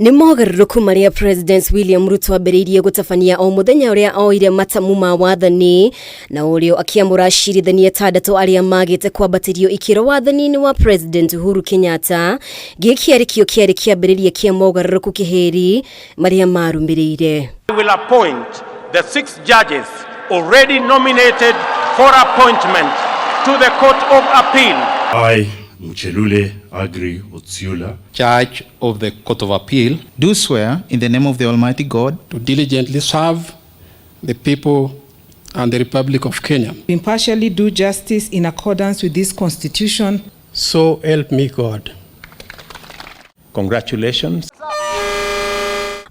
Nĩ mogarũrũku marĩa President William Ruto ambĩrĩirie gũtabania o mũthenya ũrĩa oire matamu ma wathani na ũrĩo akĩamũra acirithania atandatũ arĩa magĩte kwambatĩrio ikĩro wathani-inĩ wa President Uhuru Kenyatta. Gĩkĩ arĩ kĩo kĩarĩ kĩambĩrĩria kĩa mogarũrũku kĩhĩri marĩa marũmĩrĩire. I will appoint the six judges already nominated for appointment to the Court of Appeal. I, Muchelule Agri Otsula, Judge of the Court of Appeal, do swear in the name of the Almighty God to diligently serve the people and the Republic of Kenya. Impartially do justice in accordance with this Constitution. So help me God. Congratulations.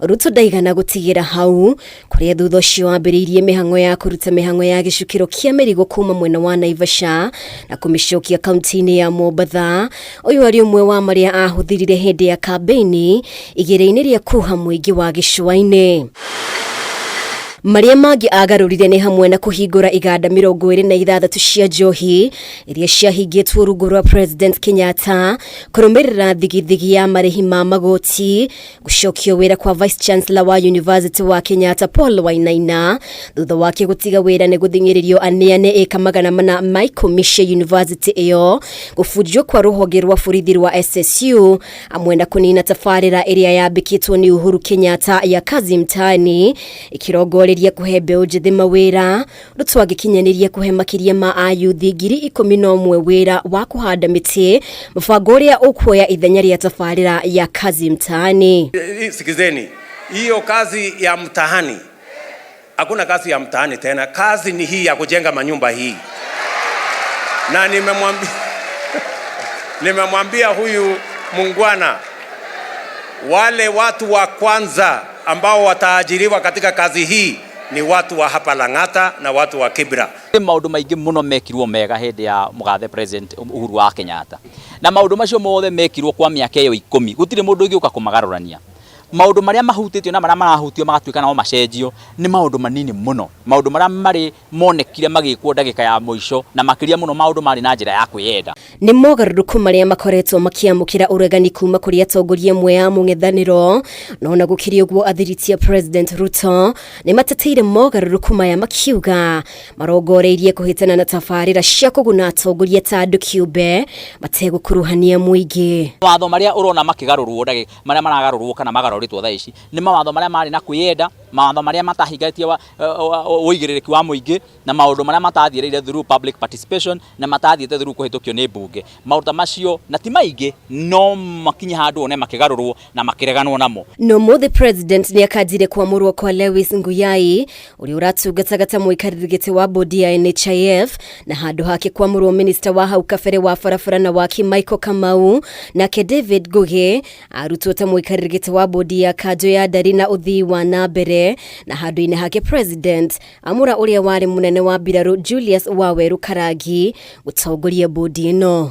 Ruto ndaigana gũtigĩra hau kũrĩa thutha ũcio ambĩrĩirie mĩhang'o ya kũruta mĩhang'o ya gĩcukĩro kĩa mĩrigo kuma mwena wa Naivasha na kũmĩcokia kaunti-inĩ ya Mombatha. Ũyũ arĩ ũmwe wa marĩa ahũthĩrire hĩndĩ ya kambĩini igĩrĩ-inĩ rĩa kuha mũingĩ wa gĩcũa-inĩ. Marĩa mangĩ agarũrire nĩ hamwe na kũhingũra iganda 26 cia njohi iria ciahingĩtwo rungu rwa President Kenyatta, kũrũmĩrĩra thigithigi ya marĩhi ma magoti, gũcokio wĩra kwa Vice Chancellor wa University wa Kenyatta Paul Wainaina thutha wake gũtiga wĩra nĩ gũthing'ĩrĩrio aneane ĩka 410 cia university ĩyo, gũbunjwo kwa rũhonge rwa borithi rwa SSU hamwe na kũnina tabarĩra ĩrĩa yambĩkĩtwo nĩ Uhuru Kenyatta ya Kazi Mtaani ĩkĩrongoreria kũhe mbeũ njĩthĩ mawĩra. Ruto agĩkinyanĩria kũhe makĩria ma ayuthi 11,000 wĩra wa kũhanda mĩtĩ, mũbango ũrĩa ũkuoya ithenya rĩa tabarĩra ya Kazi Mtaani. Sikizeni, hiyo kazi ya mtaani, hakuna kazi ya mtaani tena. Kazi ni hii ya kujenga manyumba hii, na nimemwambia huyu mungwana, wale watu wa kwanza ambao wataajiriwa katika kazi hii ni watu wa hapa Lang'ata na watu wa Kibra. Maundu maingi muno mekirwo mega hindi ya mugathe President Uhuru wa Kenyatta, na maundu macio mothe mekirwo kwa miaka iyo 10, gutire mundu ungiuka kumagarurania. Maundu maria mahutitio na maria marahutio magatuika nao macenjio ni maundu manini muno. Maundu maria mari monekire magikwo ndagika ya muico na makiria muno maundu mari na njira ya kwiyenda. Nĩ mogarũrũku marĩa makoretwo makĩamũkĩra ũregani kuma kũrĩ atongoria amwe a mũng'ethanĩro, no ona gũkĩrĩ ũguo athiritia President Ruto nĩ mateteire mogarũrũku maya makiuga marongoreirie kũhĩtana na tabarĩra cia kũguna atongoria ta andũ kĩũmbe mategũkuruhania mũingĩ. Mawatho marĩa ũrona makĩgarũrwo ndagĩka marĩa maragarũrwo kana magarũrĩtwo thaa ici nĩ mawatho marĩa marĩ na kwĩyenda, mawatho marĩa matahingatie ũigĩrĩrĩki wa mũingĩ, na maũndũ marĩa matathiĩrĩire through public participation na matathiĩte through kũhĩtũkio nĩ mbunge. Maũndũ ta macio na ti maingĩ no makinye handũ one makĩgarũrwo na makĩreganwo namo. No mũthĩ President nĩ akanjire kwamũrwo kwa Lewis Nguyai ũrĩa ũratungataga ta mũikarĩri gĩtĩ wa bodi ya NHIF, na handũ hake kwamũrwo minister wa hau kabere wa barabara na waki Michael Kamau, nake David Ngugi arutwo ta mũikarĩri gĩtĩ wa bodi ya kanjũ ya ndari na ũthii wa na mbere, na handũ-inĩ hake President amũra ũrĩa warĩ mũnene wa mbirarũ Julius Waweru Karangi gũtongoria bodi ĩno.